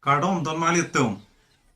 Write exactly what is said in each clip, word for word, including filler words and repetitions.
Kardom don marli atum.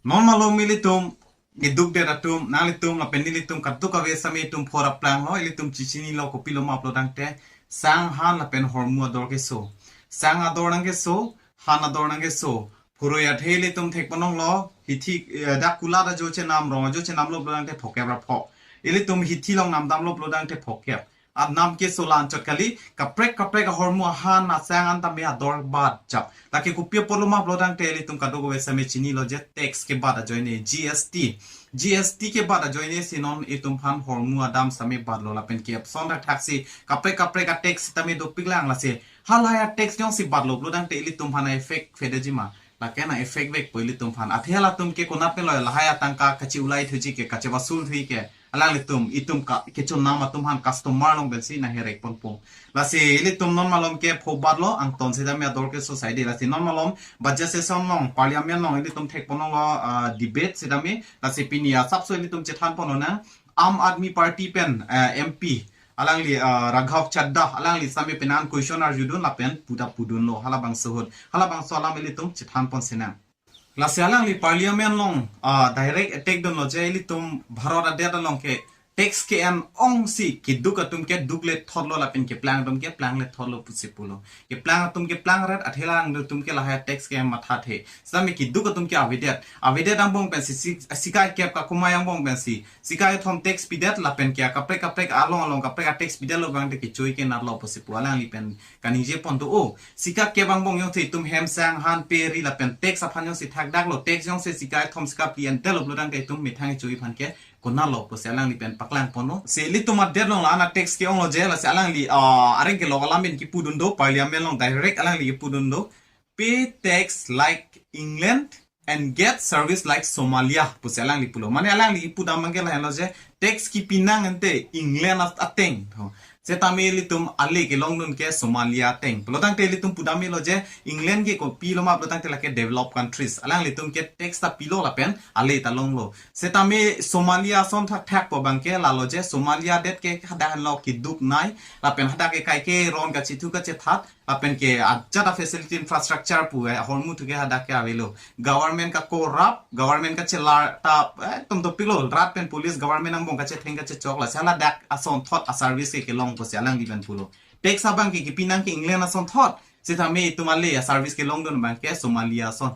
Non malom ilitum, iduk det atum, nanglitum lapen nelitum kadokave sitame itum phor aplang ho, ilitum chechinilo kopilo ma pulotangte, sang, han lapen hormu ador keso. Sang ador nangkeso, han ador nangkeso. Phurui athe ilitum thekponlonglo, hithi, eh, dak kulat ajo chenam, rong ajo chenamlo pulotangte phokep ra pho. Ilitum hithi along namdamlo pulotangte phokep. Anam keso la-anchot kali, kaprek kaprek ahormu, ahan, asang an tame ador bad jap. Lake kopi apotlo ma pulotangte ilitum kadokave sitame chinilo je tax kebad ajoine, G S T. G S T kebad ajoine si non itum aphan hormu adam sitame badlo lapen ke apson thakthak si kaprek kaprek a-tax sitame dopiklang lasi. Halahai a-tax jongsi badlo pulotangte ilitum aphan effect phedeji ma. Lake nang-effect vekpo ilitum aphan. Athe halatum ke konat pen lo lahai atangka kachi-ulai thuji ke, kachivasul thuji ke. Alanglitum, itum ka, kechonam atum aphan customer along pensi nangherek ponpo. Lasi ilitum non malom ke pho badlo, angton sitame ador keso saide. Lasi non malom budget session along, parliament along ilitum thekponlonglo, ah, debate sitame. Lasi pini asapso ilitum chethanponlonang. Aam Aadmi Party pen, eh, M P, alangli, ah, Raghav Chaddha, alangli sitame penang question arjudun lapen puda pudunlo, halabangso ahut. Halabangso alam ilitum chethanponsinang. Lasi alangli parliament along, ah, direct attack dunlo je ilitum Bharat adet along ke tax ke-en ongsi keduk atum ke dukle thotlo lapen keplang atum ke plangle thotlo pusi pulo. Keplang atum ke plangret, athe alangtum ke lahai tax ke-en mathathe. Sitame keduk atum ke avedet. Avedet angbong pensi si, sikai kep kakumai angbong pensi sikai kethom tax pidet lapen ke kaprek kaprek along along kaprek a-tax pidetlo pulotangte kechoi kenatlo pusi pu alangli pen kaningje pon do o. Sikai kep angbong jongsi itum hem, sang, han, pe, ri lapen tax aphan jongsi thakdaklo, tax jongsi sikai kethom sikai phli endetlo pulotangte itum methang choi aphan ke konatlo pusi alangli pen paklang ponlo. Si ilitum adet along la-an a-tax ke-onglo je, lasi alangli, ah, areng kelok alam pen kipudun do, parliament along direct alangli kipudun do. Pay tax like England and get service like Somalia pusi alangli pulo. Mane alangli kipudam abang ke lahenlo je, tax kipinang ante England at-, ateng. Ho. Setame ilitum ale kelongdun ke Somalia ateng. Pulotangte ilitum pudamlo je, England ke kopilo ma pulotangte lake developed countries. Alanglitum ke tax ta pilo lapen ale ta longlo. Setame Somalia ason thakthak pu abang ke lalo je, Somalia adet ke hadak henlo keduknei, lapen hadak ke kaike ron kachethu kachethat, lapen ke ajat a-facility, infrastructure pu, eh, ahormu thu ke hadak ke avelo. Government ka-corrupt, government kachelar ta, eh, tom dopiklo, rat pen police, government angbong kachetheng kachechok, lasi haladak asonthot a-service ke kelong pusi alangli pen pulo. Tax abang ke kipinang ke England asonthot. Setame itum ale a-service kelongdun abang ke Somalia ason.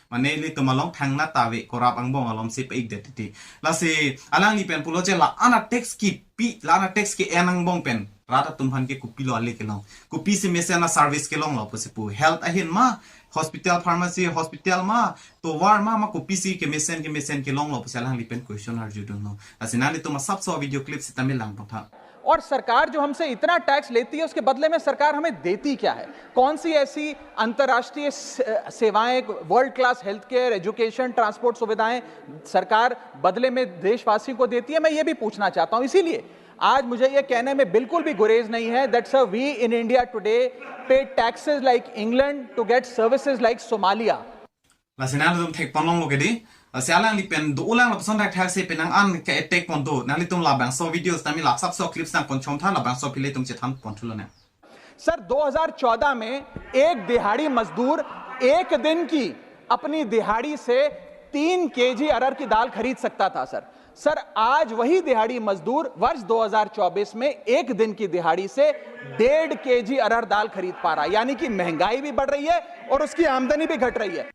Mane ilitum along thangnat ta ave, corrupt angbong alom si pe-ikdet titi. Lasi alangli pen pulo je la-an a-tax kipi, la-an a-tax ke-en angbong pen rat atum aphan ke kopilo ale kelong. Kopisi mesen a-service kelonglo pusi pu. Health ahin ma, hospital, pharmacy, hospital ma, tovar ma, ma kopisi kemesen kemesen kelonglo pusi alangli pen question arjudunlo. Lasi nanglitum asapso video clip sitame langpon tha. और सरकार जो हमसे इतना टैक्स लेती है, उसके बदले में सरकार हमें देती क्या है? कौन सी ऐसी अंतर्राष्ट्रीय से-, सेवाएं, world class health care, education, transport सुविधाएं सरकार बदले में देशवासियों को देती है? मैं ये भी पूछना चाहता हूं। इसीलिए आज मुझे ये कहने में बिल्कुल भी गुरेज नहीं है that, sir, we in India today pay taxes like England to get services like Somalia. Lasi nangtum thekponlonglo ke di. Lasi alangli pen do-olang lapuson thakthak si penang an ke-attack pon do. Nanglitum labangso video sitame la asapso clips nangpon chom tha, labangso aphi ilitum chethanpon thulonang. Sir, दो हज़ार चौदह में एक दिहाड़ी मजदूर एक दिन की अपनी दिहाड़ी से तीन केजी अरहर की दाल खरीद सकता था, सर। सर, आज वही दिहाड़ी मजदूर वर्ष दो हज़ार चौबीस में एक दिन की दिहाड़ी से डेढ़ केजी अरहर दाल खरीद पा रहा है, यानी कि महंगाई भी बढ़ रही है और उसकी आमदनी भी घट रही है।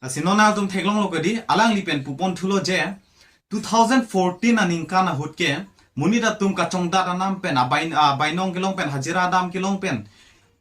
Lasi non nangtum theklonglo ke di, alangli pen pupon thulo je, two thousand fourteen aningkan ahut ke, monit atum kachongdat anam pen, abai, abainong kelong pen, hajira dam kelong pen,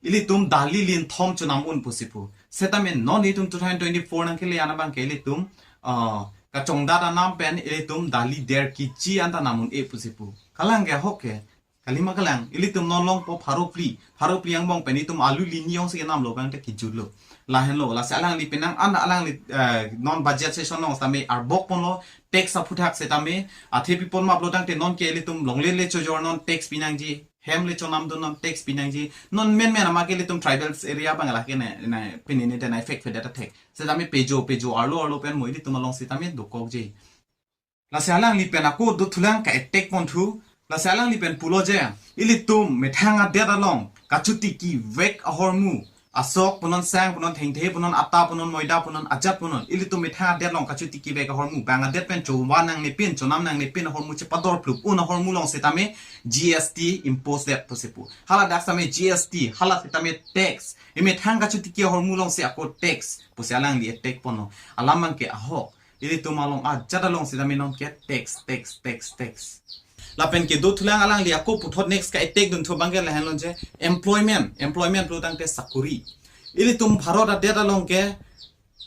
ilitum dali linthom chonam un pusi pu. Setame non itum two thousand twenty-four nangkele an abang ke ilitum, ah, kachongdat anam pen ilitum dali der keji anta nam un-e pusi pu. Kalang ke ahok ke, kalima kalang, ilitum non longpo pharo phli, pharo phli angbong pen itum alu lini jongsi kenamlo abang te kejutlo. Lahenlo, lasi alangli penang an alangli, eh, non budget session along sitame arbok ponlo, tax aphuthak setame, athe pipon ma pulotangte non ke ilitum longle le chojor non tax pinangji, hem le chonamdun non tax pinangji, non menmen ama ke ilitum tribals area abang lake ne, ne, pini ne den effect phedet athek. Setame pejo, pejo, arlo, arlo pen mo ilitum along sitame dokokji. Lasi alangli pen ako dothulang ka-attack pon thu. Lasi alangli pen pulo je, ilitum methang adet along kachotiki vek ahormu, asok punon, sang punon, thengthe punon, atta punon, moida punon, ajat punon, ilitum methang adet along kachotiki ave ahormu, bang adet pen chovan nangne pin, chonam nangne pin, ahormu chepador plup un ahormu along setame G S T impose det pusi pu. Hala dak setame G S T, hala setame tax. Emethang kachotiki ahormu alongsi ako tax pusi alangli attack ponlo. Alam abangke ahok. Ilitum along ajat along setame nonke tax, tax, tax, tax. Lapen kedo thulang alangli ako puthot next ka-attack dunthu abangke lahenlo je employment, employment pulo tangte sakuri. Ilitum Bharat adet along ke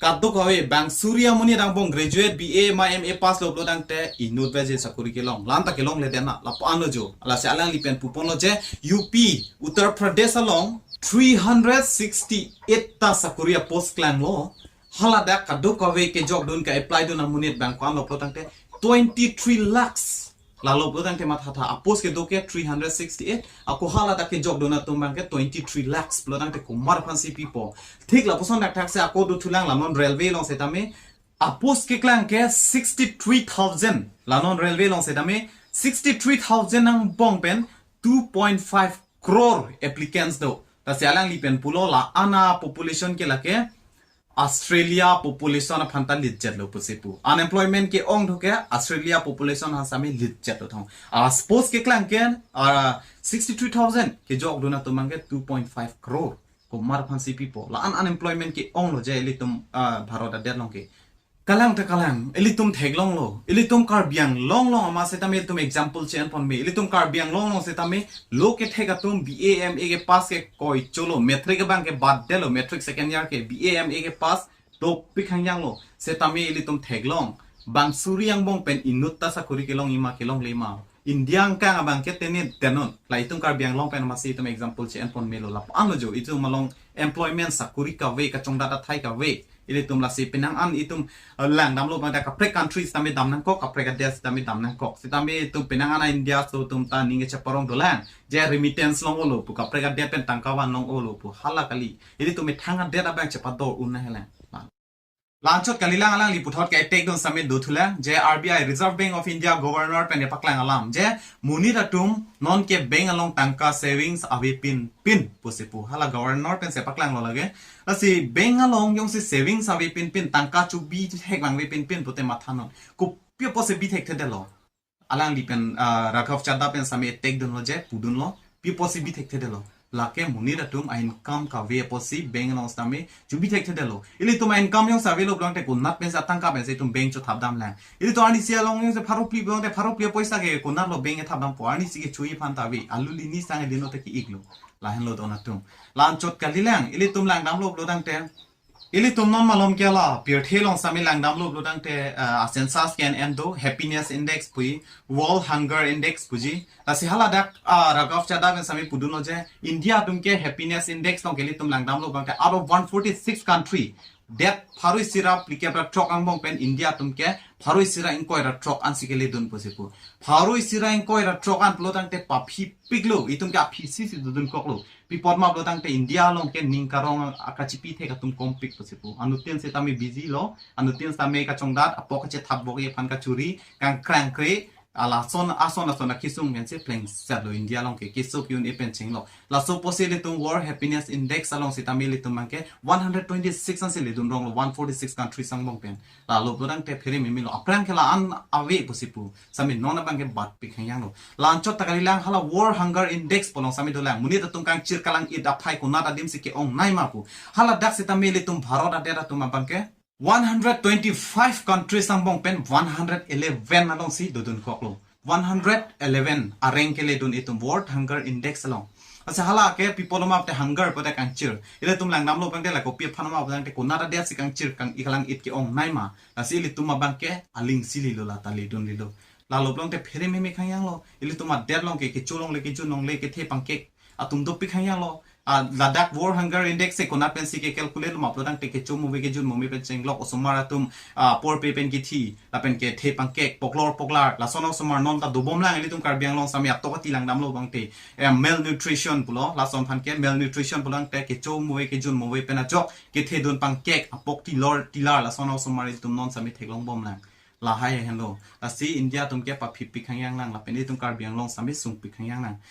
kadokave bang suri amonit angbong graduate B A ma M A pass lo pulo tangte inut veje sakuri kelong. La-an ta kelongle dena, lapu-an lo jo. Lasi alangli pen puponlo je U P, Uttar Pradesh along three hundred sixty-eight ta sakuri a-post klanglo. Hala dak kadokave kejokdun ka-apply dun amonit bang ko-an lo pulo tangte twenty-three lakhs. Lalo pulo tangte mathatha, a-post kedo ke three hundred sixty-eight, ako hala dak kejokdun atum abangke twenty-three lakhs pulo tangte komat aphansi pipo. Thik lapuson dakthak si ako do thulang la non railway along setame a-post keklang ke sixty-three thousand, la non railway along setame sixty-three thousand angbong pen two point five crore applicants do. Lasi alangli pen pulo la-an a-population ke lake Australia population aphan ta lutchet lo pusi pu. Unemployment ke-ong thu ke Australia population ha setame lutchet lo thong. A-post keklang ke, ah, sixty-three thousand, kejokdun atum abangke two point five crore. Komat aphansi pipo. La-an unemployment ke-ong lo je ilitum, ah, Bharat adet along ke. Kalang ta kalang, ilitum theklonglo. Ilitum Karbi Anglong along ama setame ilitum example che-en ponme. Ilitum Karbi Anglong along setame lo kethek atum B A M A ke pass ke koi cholo. Matric abangke bad detlo, matric second year ke B A M A ke pass dopik hangyang lo. Setame ilitum theklong. Bang suri angbong pen inut ta sakuri kelong ima kelongle ma. India angkang abangke tene denon. La itum Karbi Anglong pen masi itum example che-en ponmelo, lapu-an lo jo. Itum along employment sakuri kave, kachongdat athai kave. Ilitum lasi penang an itum, eh, langdamlo abang ta kaprek country setame dam nangkok, kaprek adet setame dam nangkok. Setame itum penang an India so itum ta ning kecheparong dolang. Je remittance long-olo pu, kaprek adet pen tangka vanlong-olo pu. Hala kali. Ilitum methang adet abang chepador un nanghelang. La-anchot kalilang alangli puthot ke-attack dun setame do thulang, je R B I, Reserve Bank of India Governor pen kepaklang alam, je monit atum nonke bank along tangka savings avepinpin pusi pu. Hala Governor pen si paklanglo lake. Lasi bank along jongsi savings avepinpin, tangka chobi thek abang avepinpin pute mathanon. Kopi apotsi bi thekthedetlo. Alangli pen, ah, Raghav Chadha pen setame attack dunlo je, pudunlo, pi apotsi bi thekthedetlo. Lake monit atum a-income kave apotsi bank along setame chobi thekthedetlo. Ilitum a-income jongsi avelo pulo tangte konat pensi atangka pensi itum bank chothap damlang. Ilitum arnisi along jongsi pharo phli pulo tangte pharo phli apoisa ke konatlo bank ethap dampo, arnisi kecho aphan ta ave, alu lini sang lino ta ki-iklo. Lahenlo don atum. La-anchot kalilang, ilitum langdamlo pulo tangte. Ilitum non malom ke la, pirthe along setame langdamlo pulo tangte, ah, a-census ke-en do, happiness index pu, World Hunger Index puji. Lasi hala dak, ah, Raghav Chadha pen setame pudunlo je, India atum ke happiness index along ke ilitum langdamlo abang ke out of one forty-six country, det pharo isi ra phlikep ra throk angbong pen India atum ke pharo isi ra ingkoi ra throk ansi keledun pusi pu. Pharo isi ra ingkoi ra throk an pulo tangte paphipiklo, itum ke aphi isi si dodunkoklo. Pi apot ma pulo tangte India along ke ning karong akachipi thek atum kompik pusi pu. Anuttin setame busy lo, anuttin setame kachongdat, apok kachethap bok aphan kachuri, kangkrang kre, alason, ason ason akisung pensi plengsetlo India along ke, keso ki-un-e pen chenglok. Laso apotsi ilitum World Happiness Index along setame ilitum abang ke one hundred twenty-six ansi ledun ronglo, one forty-six countries angbong pen. Lalo pulo tangte phere mimilo, aphrang ke la-an ave pusi pu. Setame non abang ke batpik hangyanglo. La-anchot ta kalilang, hala World Hunger Index pu along setame dolang. Monit atum kangchir kalang-it aphai konat adim si ke-ongnei ma pu. Hala dak setame ilitum Bharat adet atum abang ke one hundred twenty-five countries angbong pen one hundred eleven alongsi dodunkoklo. One hundred eleven areng keledun itum World Hunger Index along. Lasi hala ke pi apotlo ma pute hunger pute kangchir. Ilitum langdamlo abang te la kopi aphan ma pulo tangte konat adet si kangchir kang-i kalang-it ke-ongnei ma. Lasi ilitum abang ke aling si lilo, la ta ledun lilo. Lalo pulo tangte phere meme hangyanglo. Ilitum adet along ke kecho longle, kejun longle, kethe pangkek atum dopik hangyanglo. Ah, ladak World Hunger Index si konat pensi ke-calculate lo ma pulo tangte kecho move kejun move pen chenglok, osomar atum, ah, porpe pen kithi, lapen kethe pangkek, poklor poklar, lason osomar non ta dobomlang, ilitum Karbi Anglong setame atok ati langdamlo abang te. Eh, malnutrition pulo, lason aphan ke malnutrition pulo tangte kecho move kejun move pen ajok, kethedun pangkek, apok tilor tilar, lason osomar ilitum non setame theklongbomlang. Lahai henlo. Lasi India atum ke paphipik hangyanglang, lapen itum Karbi Anglong setame sungpik hangyanglang.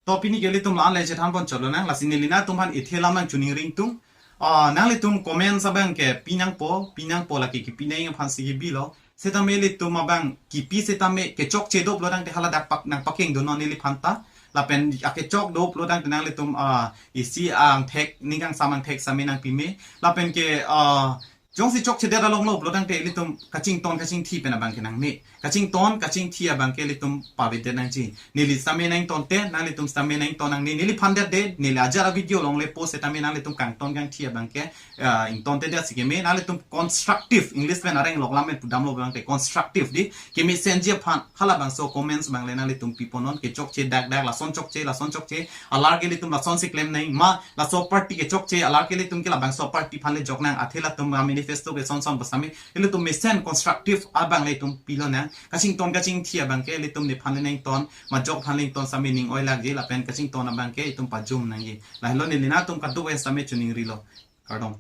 To pini ke ilitum la-an le chethan pon chotlo nang, lasi neli nangtum aphan ithe lam nang choningri ingtung. Ah, nanglitum comments abang ke pinangpo, pinangpo, lake kepinang aphan si kebilo. Setame ilitum abang kipi setame kechokche doplo tangte hala dak pak nangpakeng dunnon neliphan ta. Lapen akechok doplo tangte nanglitum, ah, isi angthek, ning kangsam angthek same nangpime. Lapen ke, ah, jongsi chokchedet along lo pulo tangte ilitum kachington kachingthi pen abang ke nangne. Kachington kachingthi abang ke ilitum pavedet nangji. Neli same nangtonte, nanglitum same nangton nangne. Neliphan det de, neli ajat a-video along le post setame nanglitum kangton kangthi abang ke, ah, ingtontedet si keme, nanglitum constructive, English pen areng loklam pen pudamlo abang ke constructive di, kemesenji aphan, halabangso comments abang le nanglitum piponnon, kechokche dak dak, lason chokche, lason chokche, alar ke ilitum lason si klem nangji ma, laso party kechokche, alar ke ilitum ke labangso party aphan le jok nang, athe latum a-manifesto ke son son pu same, ilitum mesen constructive abang le itum pilo nang, kachington kachingthi abang ke ilitum nephan le nangton, majok aphan le ington same ning oi lakji, lapen kachington abang ke itum pajum nangji. Lahelo neli nangtum kadokave same choningrilo. Kardom.